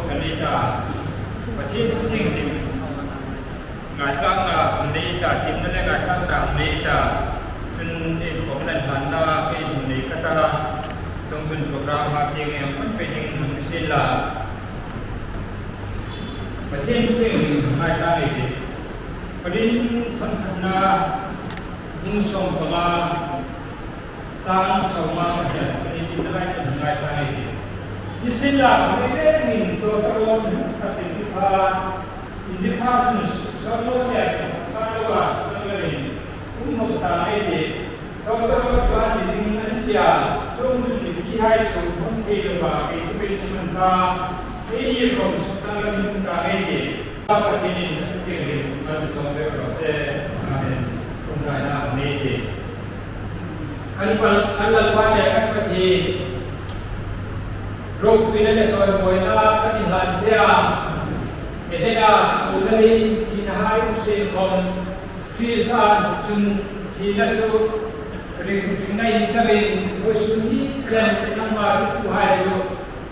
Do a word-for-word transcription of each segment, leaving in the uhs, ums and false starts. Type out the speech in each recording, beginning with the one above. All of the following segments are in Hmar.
Kan ni ta, Pathien thu thienghlim ngaithlakna nei ta, timna le ngaithlakna nei ta. Chun inkhawm hlan hlanna kei nei ka ta. Chuongchun program-a tieng em kan pe ding ni sien la. Pathien thu thienghlim ngaithla ei tih. Korinth thawn khatna bung sawm panga chang sawm panga hian kan intimna lai chun ngaithla ei tih. Ni sien la, mi rengin tawtawrawm tak inti pha, inti pha chun sawm lo nia, ka lo a sawm lo in um lo ta ei tih. Tawtawrawm chuan ni ding an sia, chuongchun mithihai chu hmang thei lova ei tumin um an ta, eini khawm sawm lo in um ta ei tih. Pa Pathienin a thu thienghlim kan sawm pek raw se. Amen. Ṭawngṭaina nei ei tih. Kan pal, kan Lalpa le kan Pathien, ropuina le chawimawina kan inhlan che a. Edena suolna leiin thina hai um sien khawm, Krista chun thina chu ring, ringna inchangin vawisun hi chen nangma ringtuhai chu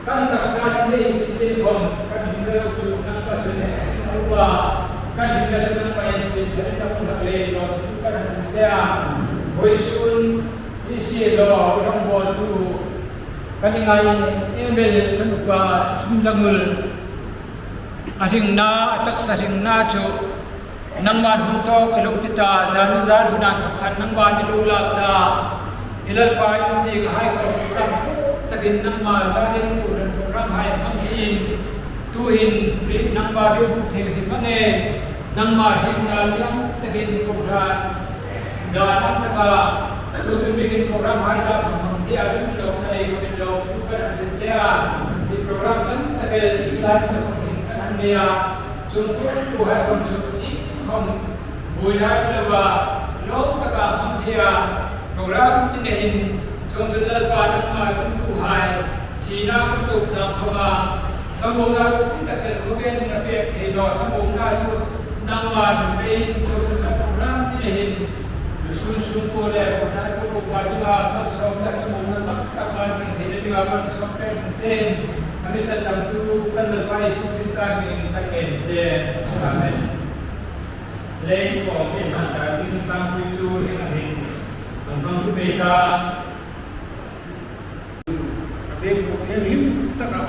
kan taksa thil ei ti sien khawm, kan hringna lo chu nangma chun a upa, kan hringna chu nangma in sin ṭhain a hung hlak leiin lawmthu kan hril che a. Vawisun hi siehlaw rawngbawltu kan ngai em el kan upa Sumzangul, a hringna, a taksa hringna chu nangman hung tawk i lo ti ta, zan zan huna thawk khan nangman i lo lak ta. I Lalpa, i ti hai khawm ram takin nangma zanin kohran program hai hmang hi in, tuhin ri nangma ri bu thei hi hmang e, nangma hringna lian takin kohran dan ang taka, tu chu mi in program hai ta hmang hi a rin lo ta nei ko lo chu ka ran se a. I program kan ta kel i lai ko hin kan an nia. Chung ku ku hai kon chu i khom bui hai lova lo taka hmang thei a. Program ti nei hin chung chu Lalpa nangma ringtuhai thina kan tuk chang khawma, thlamuongna kum tak tel khawvela pek thei naw, thlamuongna chu nangma nun peiin chu chu kan program ti nei hin, sun sung ko le ko na ko ko pa dinga malsawmna thlamuongna tak tak man chang theina dinga malsawm pek chen, a mi san dam tu kan Lalpa Isu Krista hmingin kan ngen che. Amen. Lei ko in ta ding sang tu chu ni a hin, kan bang tu pe ta. A biak buk thienghlim taka,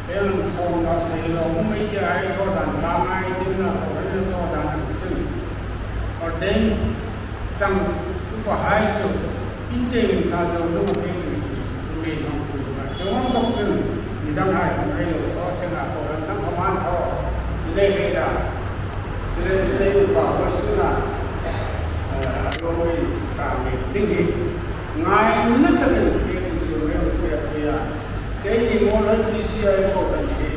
heng khawm rak thei lo, hmang ei tia ei thaw dan, pangngai dinna kohran ei thaw dan ang chun, ordain chang upahai chu in tieng sa zo lo, hei ni, mi hmang tu ka chu ang dok chun, mi dang hai hmang ei lo thaw seng a, kohran dang khawm an thaw, i le hei da. Chule, chule upa vawisuna, eh, a lo in sa mi ding hi. Ngaina takin, hei in su hei u fe pui a. Keini Muolhoi P C I kohran hi,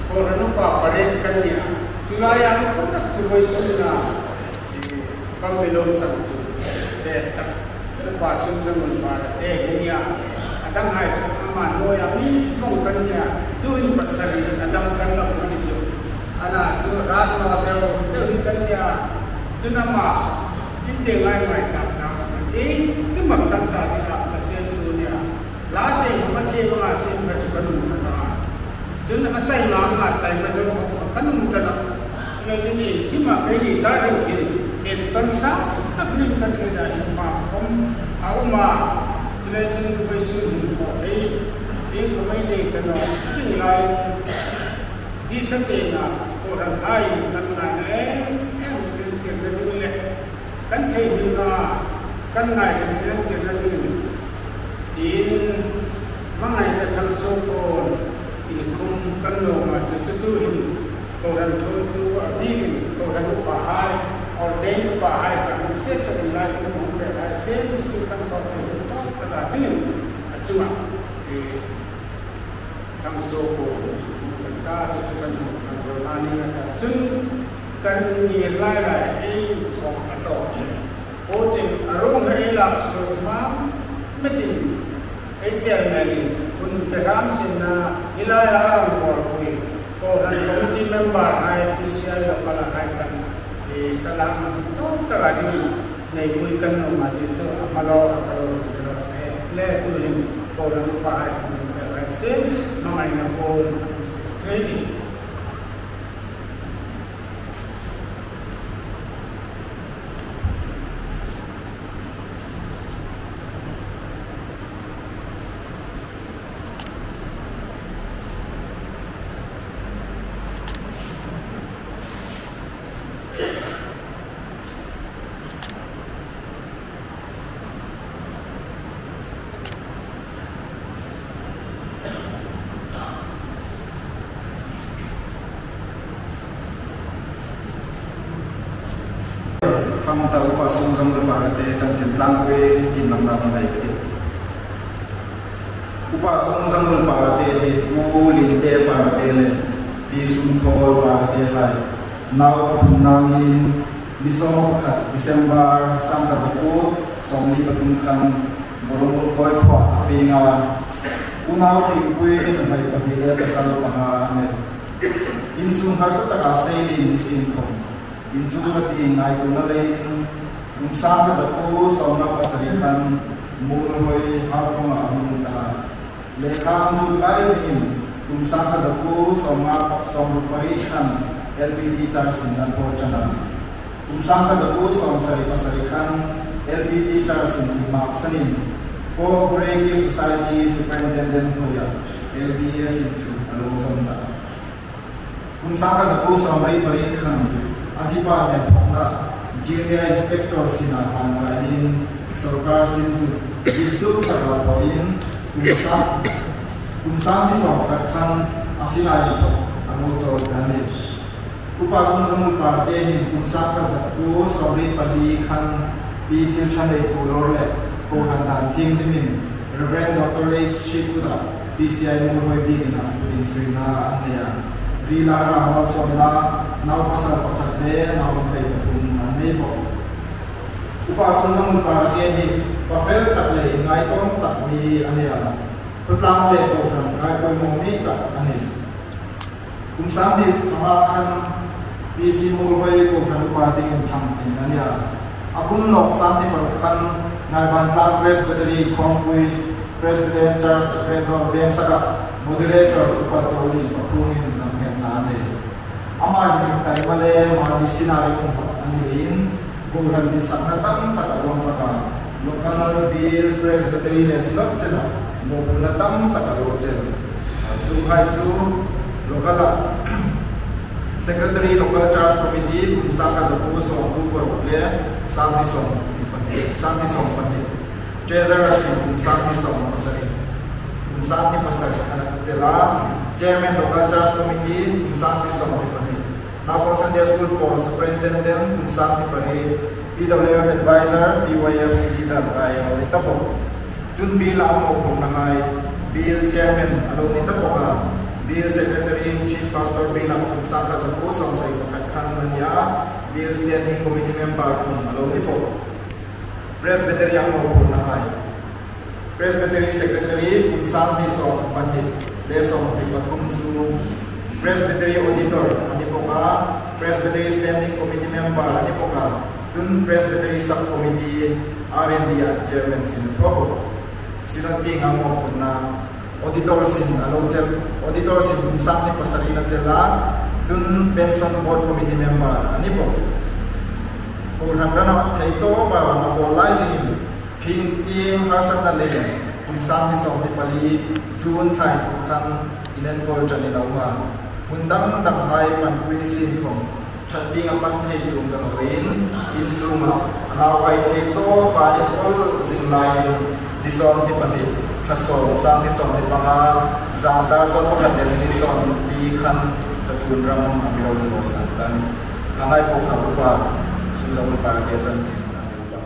kohran upa pariet kan nia. Chulai ang patak chu vawisuna, eh, family lo chang tu, pek tak. Upa Sumzangul Bara te hi nia. A dang hai chu ama hnuoia mi vawng kan nia. Tuhin pasari a dang kan lo mani chu. Ana chu rat naw deu deu hi kan nia. Chun ama in tieng ngai ngai sak ta. Iengkim a kan ta ding a, a siam tu nia. La te ma thiem anga thiem kha chu kan um ta naw a. Chun a taima anga taima zo kan um ta naw. Chule chun iengkim a keini ta ding hin, en tan sa tak tak nin kan hriet a, in hma khawm a um a. Chule chun vawisun hin thaw thei, iengkhawm ei nei ta naw, zing lai. Disa tienga kohran hai kan ngaina em em, kan tirna ding le kan thei hmilna, kan ngaina ding, kan tirna ding. Tiin, hmangaina thang suok pawn inkhum kan lawm a, chu chu tuhin kohran ṭhuoitu a bikin kohran upahai, ordain upahai kan hung siet takin lai kan hung pek hai sien chu chu kan thaw thei hun tawk taka dingin a chunga, eh, thang suok pawn kan ta chu chu kan hung kan rawn a ni a ta chun kan ngir lai lai ei khawm a tawk hin. Putin a ruong hi ei lak suok hma metin ei chairman-in hun pe hram sinna hi laia a rawngbawlpui kohran committee member hai, P C I local hai kan, eh, salakna tawk taka dingin neipui kan nuom a ti chu a hma lo a ka lo hung ti raw se. Le tuhin kohran upa hai kan hun pe lai sien, hmangaina pawn Fangta Upa Sungzamul Parate chanchin tlangpui inlangna hung nei ka ti. Upa Sungzamul Parate hi Pu Linte Parate le Pi Sumkhawl Parate hai nau pathum nangin ni sawm pakhat December sangkhat zakuo sawmli pathum khan Boromul Kawikhuo a pieng a. Unau ringpui nuhmei pahni le pasal panga an nei. Insung harsa taka seilien ni sien khom inchukna ti ngaituona leiin kum sangkhat zakuo sawmnga pasari khan Muolhoi Haflonga a hung ta. Lekha an chuk lai zingin kum sangkhat zakuo sawmnga sawmruk pariet khan L P T Church-in an thaw ṭan a. Kum sangkhat zakuo sawmsari pasari khan L P T Church-in chu maksanin Cooperative Society Superintendent hnuoia L P S-in chu a lo zawm ta. Kum sangkhat zakuo sawmriet pariet khan a department thawkna Junior Inspector sina hang kai dingin sawrkar sin chu zirsu taka thawin kum sang, kum sang hni sawmkhat khan a sina inthawk a lo chawl ta a nih. Upa Sungzamul Parate hin kum sangkhat zakuo sawmriet pali khan Pi Thilṭha Neitu Lawr le kohran dan thienghlimin Reverend Doctor H. Chikuta P C I Muolhoi biekin a insuina an nei a. Rila ra malsawmna nau pasal pakhat le nau nuhmei pathum an nei bawk. Upa Sungzamul Parate hi pa fel tak le inngaitawm tak mi a nih a. Khawtlang le kohran ngaipoimaw mi tak a nih. Kum sang hni panga khan P C Muolhoi kohran upa dingin thang ding a nih a. A kum nawk sang hni paruk khan Ngaiban Tlang Presbytery Khawmpui Presbyterian Church Vengzawng Vengsaka Moderator upa tawlin pakhungin lam hemna a nei. Ama hi taima le mani sina ringum a ni leiin, kohran ditsakna tam tak a dawng hlak a, local biel Presbytery le Synod chena mawphurna tam tak a lo chel. Chuonghai chu local-a Secretary Local Church Committee kum sangkhat zakuo sawmkuo paruk le sang hni sawm pahni, sang hni sawm pahni. Treasurer sin kum sang hni sawm pasari, kum sang hni pasari a chel a. Chairman Local Church Committee kum sang hni sawm pahni. Naupang Sunday School Pawl Superintendent kum sang hni pariet, P W F Advisor, P Y F leader ngai a ni ta bawk. Chun biel-a mawphurna hai, biel chairman a lo ni ta bawk a, biel secretary, chief pastor biel-a kum sangkhat zakuo sawmsari pakhat khan a ni a, biel standing committee member khom a lo ni bawk. Presbytery-a mawphurna hai. Presbytery Secretary kum sang hni sawm pahni le sawmhni pathum chu Presbytery Auditor a ni bawk a, Presbytery Standing Committee Member a ni bawk a, chun Presbytery Sub Committee R and D-a Chairman sin a thaw bawk. Synod tienga mawphurna Auditor sin a lo chel, Auditor sin kum sang hni pasari a chel a, chun Pension Board Committee Member a ni bawk. Kohran rana thei tawpa rana pawl lai zingin, Phingtieng harsatna le kum sang hni sawmhni pali June thla inthawk khan inenkawl ṭan a um a. Hmun dang dang hai panpui ni sien khom, ṭhat dinga pan thei chuong ta naw leiin, insunga a nauhai thei tawpa inenkawl zing laiin, ni sawmhni pahni, thla sawm, sang hni sawmhni panga, zan dar sawm pakhat le minit sawmhni khan Chatuon ram a mi lo inlawisan ta a nih. Khanghai po kha Upa Sungzamul Parate chanchin a mi lo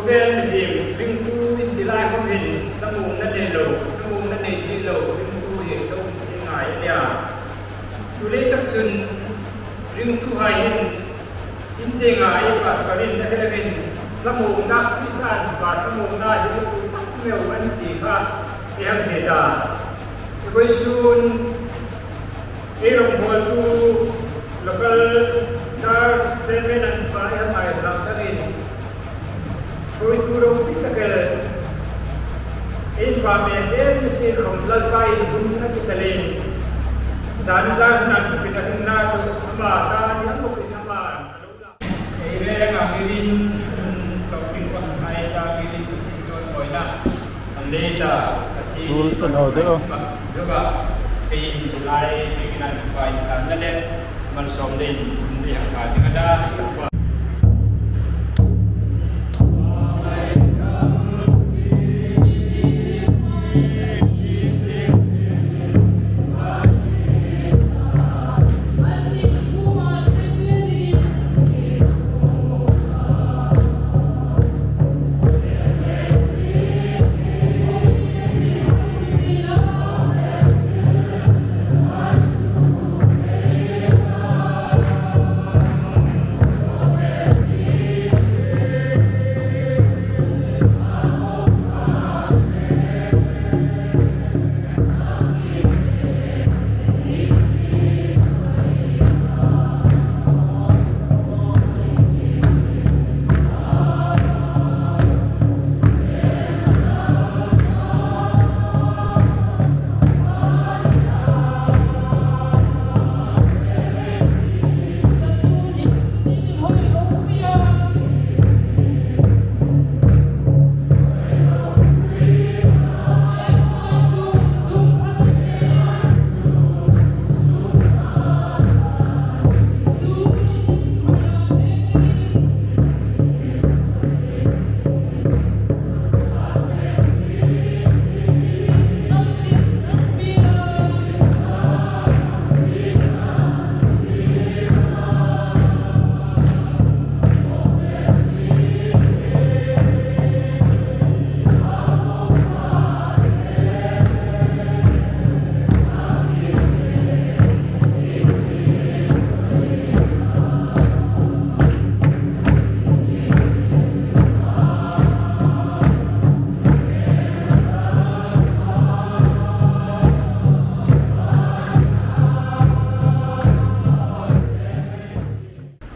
Vel milim ringtu in ti lai khom hin, hlamuongna nei lo, hlamuongna nei thei lo ringtu hi lo ti ngai a nia. Chu lai tak chun ringtuhai hin, in ti ngai, pastor in a hre lovin, hlamuongna, Krista an pa hlamuongna hi ringtu tak meu an ti kha, ei hang hriet a. Ei vawisun ei rongbawltu local church chairman an pa ei hang ngaithla takin, ṭhuoitu ropui tak el, ei va me em ni sien khom Lalpa in hun a ti takin, zan zan hun an thupin a hringna chu ama ta ni ang bawkin ama a lo la. Ei reng a mirin, tawk ding panghai ta mirin, Pathien chawimawina an nei ta, Pathien chun an hau deu. Deu a, keiin lai, keiin an pa in kan na le, malsawm dingin, hun ding hang ka ding a da.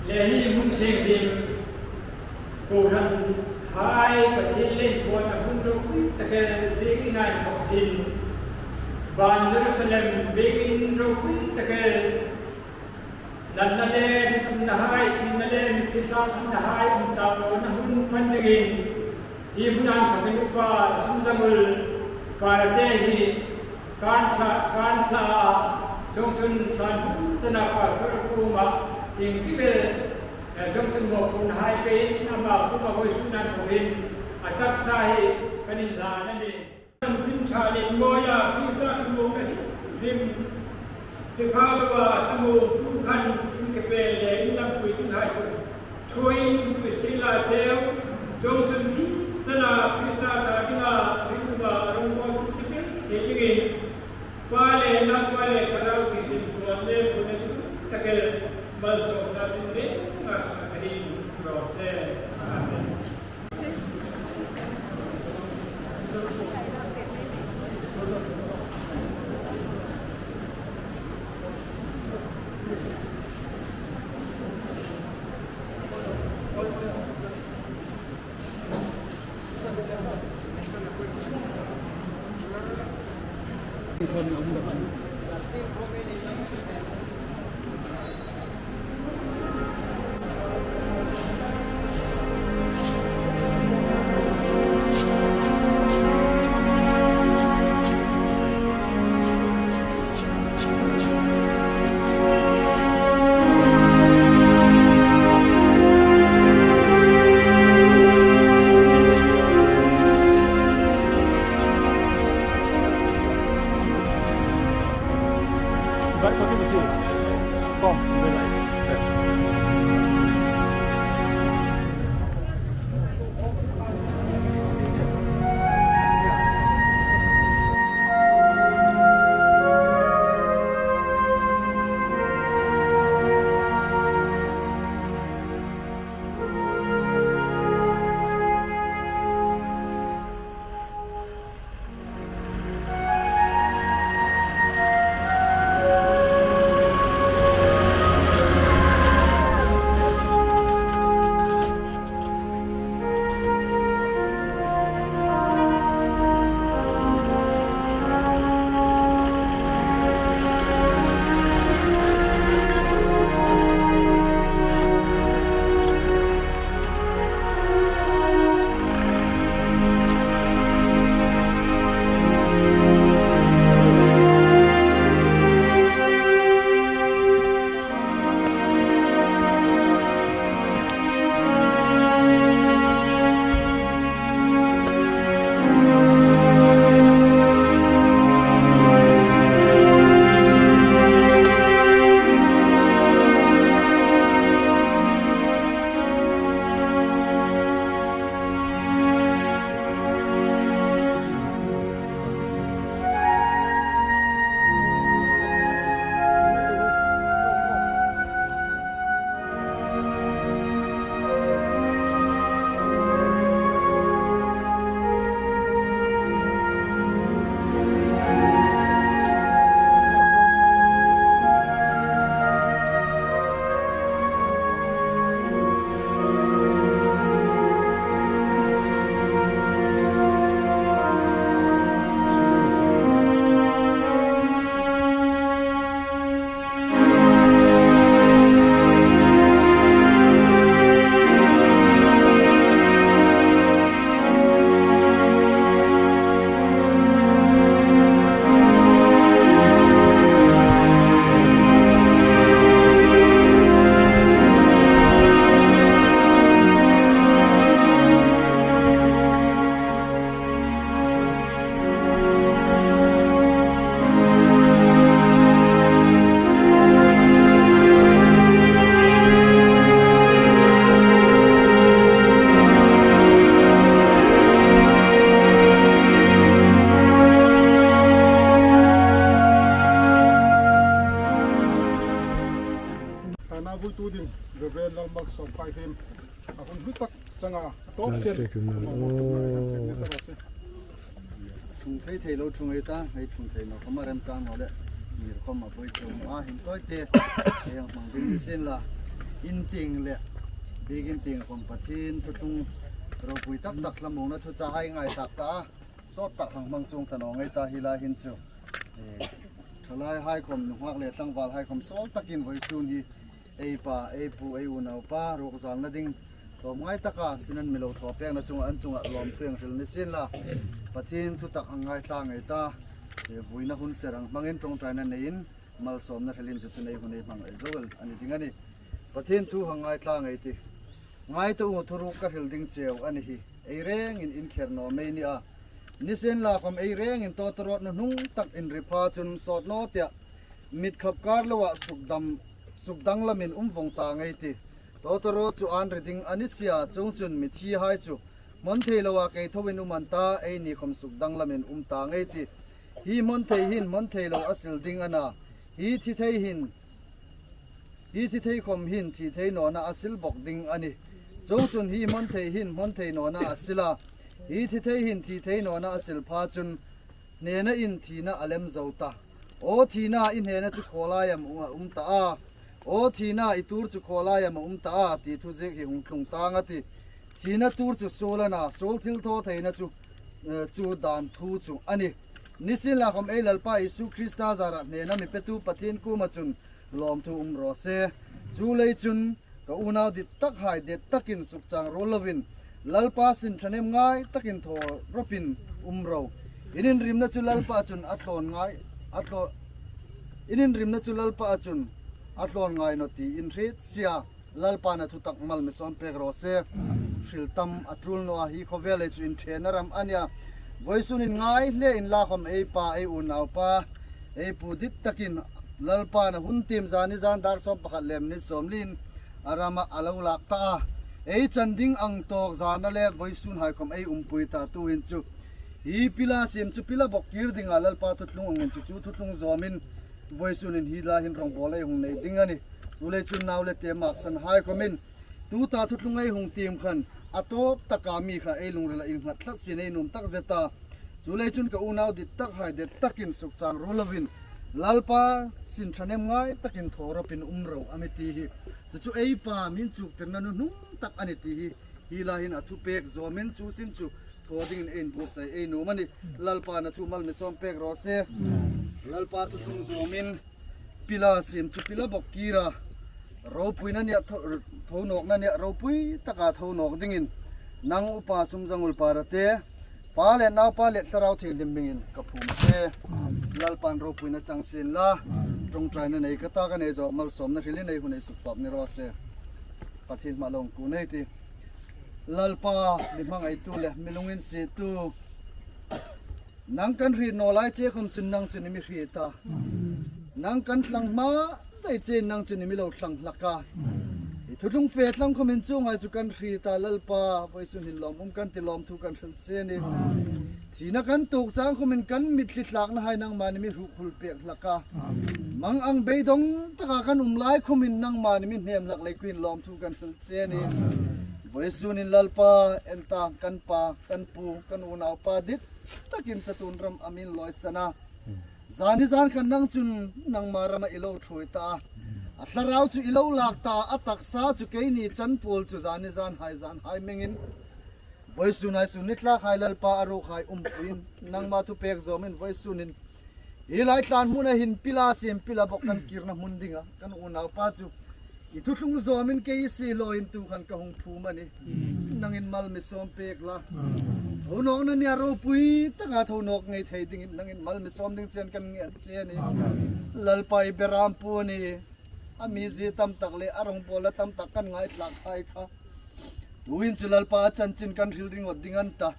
Le hi hmun thienghlim, kohranhai Pathien le inbuoina hmun ropui tak el biekin a inthawk hin, van Jerusalem biekin ropui tak el, natna le ringumnahai, thina le mitthli thlanghamnahai um ta lawna hmun hmang dingin, hi hmun a inthawkin Upa Sumzangul Parate hi kan thla, kan thla a, chuongchun thlan hmun chena pastor kuoma iengkim el, eh, chuongchun mawphurhai peiin ama kuoma vawisun a inthawkin a taksa hi kan inhlan a nih. Kan tin ṭha le mawia Krista hlamuongna hi hrim, hrim, ṭhe pha loa hlamuongtu khan in ke pen le in lampui dinghai chu ṭhuoiin inpui sien la cheu, chuongchun thil chena Krista ta dinga ringuma rongbawltu ti pei thei dingin, Pa le Naupa le Thlarau Thienghlim kuom le phuna ding tak el malsawmna tin le nga chunga khanin raw se. Amen. Ṭhung thei thei lo ṭhung ei ta, ei ṭhung thei naw khawm a remchang naw le, mi khawm a poi ṭhung a hin tawi te, ei hang hmang ding ni sien la, in tieng le, biekin tieng khawm Pathien thu ṭhung ropui tak tak hlamuongna thu cha hai ngai tak ta a, sawt tak hang hmang chuong ta naw ngei ta hi la hin chu. Eh, thalai hai khawm, nunghak le tlangval hai khawm sawl takin vawisun hi ei pa, ei pu, ei unaupa ruok zalna ding tawp ngai taka sinan mi lo thaw pekna chunga an chunga lawmthu hang hril ni sien la. Pathien thu tak hang ngaithla ngei ta. Eh, vuina hun ser ang hmangin ṭawngṭaina neiin malsawmna hrilin chu chun ei hun ei hmang ei zo el a ni ding a nih. Pathien thu hang ngaithla ngei ti. Ngai ta u, thuruk ka hril ding cheu a ni hi. Ei rengin in kher naw mei ni a. Ni sien la khawm ei rengin tawtawrawt nuhnung tak inri pha chun sawt naw tia, mit khap kar loa sukdam, sukdanglamin um vong ta ngei ti. Tawtawrawt chu an ri ding a ni sia, chuongchun mithi hai chu hmawn thei loa kei thoin um an ta, eini khawm sukdanglamin um ta ngei ti. Hi hmawn thei hin hmawn thei lo a sil ding a na. Hi thi thei hin Hi thi thei khawm hin thi thei nawna a sil bawk ding a nih. Chuongchun hi hmawn thei hin hmawn thei nawna a sil a. Hi thi thei hin thi thei nawna a sil pha chun hnena in thina a lem zo ta. Aw thina, i hnena chu khaw lai am a um ta a? Aw thina, i tur chu khaw lai am a um ta a? Ti thu ziek hi hung tlung tang a tih. Thina tur chu suol a na, suol thilthawtheina chu, eh, chu dan thu chu a nih. Ni sien la khawm ei Lalpa Isu Krista zara hnena mi petu Pathien kuoma chun lawmthu um raw se. Chu lei chun ka unau dit tak hai det takin sukchang ruol lovin, Lalpa sin ṭhahnem ngai takin thaw ropin um ro. In inrimna chu Lalpa chun a tlawn ngai, a tlaw-, in inrimna chu Lalpa chun a tlawn ngai naw ti in hriet sia. Lalpan a thu tak mal mi sawm pek raw se. Hril tam a tul naw a, hi khawvel ei chu inṭhenna ram a nia. Vawisun in ngai hle inla khawm ei pa, ei unaupa, ei pu dit takin Lalpan a hun tiem zani zan dar sawm pakhat le minute sawmli in a rama a lo lak ta a. Ei chan ding ang tawk zana le vawisun hai khawm ei umpui ta tuhin chu hi pila siem chu pila bawk kir dinga Lalpa thuthlung angin chu chu thuthlung zawmin vawisun in hi la hin rawngbawl ei hung nei ding a nih. Chu lei chun nau le te maksan hai khawmin tuta thuthlung ei hung tiem khan a tawp taka mi kha ei lungrila innghat tlat sin ei nuom tak zet a. Chu lei chun ka unau dit tak hai det takin sukchang ruol lovin Lalpa sin ṭhahnem ngai takin thaw ropin um ro a mi ti hi. Chu chu ei pa min chuktirna nuhnung tak a ni ti hi. Hi la hin a thu pek zawmin chu sin chu thaw dingin ei inbuotsai ei nuom a nih. Lalpan a thu mal mi sawm pek raw se. Lalpa thuthlung zawmin pila siem chu pila bawk kira, ropuina nia tho-, thonawkna nia ropui taka thonawk dingin nang upa Sumzangul Parate, Pa le Naupa le Thlarau Thienghlim hmingin ka phum che. Lalpan ropuina chang sien la. Ṭawngṭaina nei ka ta, ka nei zawk malsawmna hrilin ei hun ei suktawp ni raw se. Pathien hma lo hung kun ei ti. Lalpa, mi hmangaitu le mi lunginsietu, nang kan hriet naw lai che khawm chun nang chun i mi hriet a. Nang kan thlang hma dai che nang chun i mi lo thlang hlak a. I thuthlung fe thlang khawmin chuonghai chu kan hriet a, Lalpa, vawisun hin lawm um kan ti, lawmthu kan hril che a nih. Thina kan tuok chang khawmin kan mitthli thlakna hai nangman i mi hrukhul pek hlak a. Mang ang beidong taka kan um lai khawmin nangman i mi hnem hlak lei kuoin lawmthu kan hril che a nih. Vawisun in Lalpa, en ta, kan pa, kan pu, kan unaupa dit takin chatuon ram a mi inlawisana, zani zan khan nang chun nangma rama i lo ṭhuoi ta a. A thlarau chu i lo lak ta a, a taksa chu keini chan pawl chu zani zan hai zan hai hmingin vawisun hai sun ni thlak hai Lalpa a ruok hai umpuiin nangma thu pek zawmin vawisun in hi lai tlan hmuna hin pila siem pila bawk kan kirna hmun dinga kan unaupa chu i thuthlung zawmin kei i sie lawin tu khan ka hung phum a nih. Nangin mal mi sawm pek la. Thonawkna nia ropui taka thonawk ngei thei dingin nangin mal mi sawm ding chen kan ngen che a nih. Lalpa, i beram pu a nih. A mizie tam tak le a rawngbawlna tam tak kan ngaithlak hai kha tuhin chu Lalpa a chanchin kan hril ringawt ding a ni ta.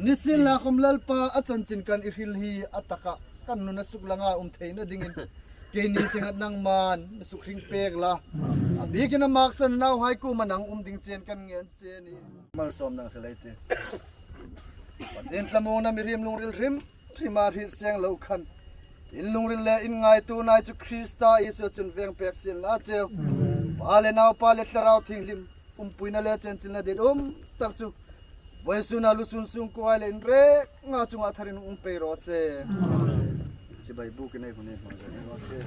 Ni sien la khawm Lalpa, a chanchin kan i hril hi a taka kan nuna suklanga um theina dingin keini senga nangman mi sukhring pek la. A bikin a maksan nauhai kuoma nang um ding chen kan ngen che a nih. Malsawmna hril ei tih. Pathien thlamuongna mihriem lungril hrim hrima hriet seng lo khan in lungril le in ngaituonahai chu Krista Isua chun veng pek sien la cheu. Pa le Naupa le Thlarau Thienghlim umpuina le chenchilna ditum tak chu Vawisuna lusun sungkuo le inrênga chunga tharin um pei raw se. Chibai bukin ei hun ei hmang raw se.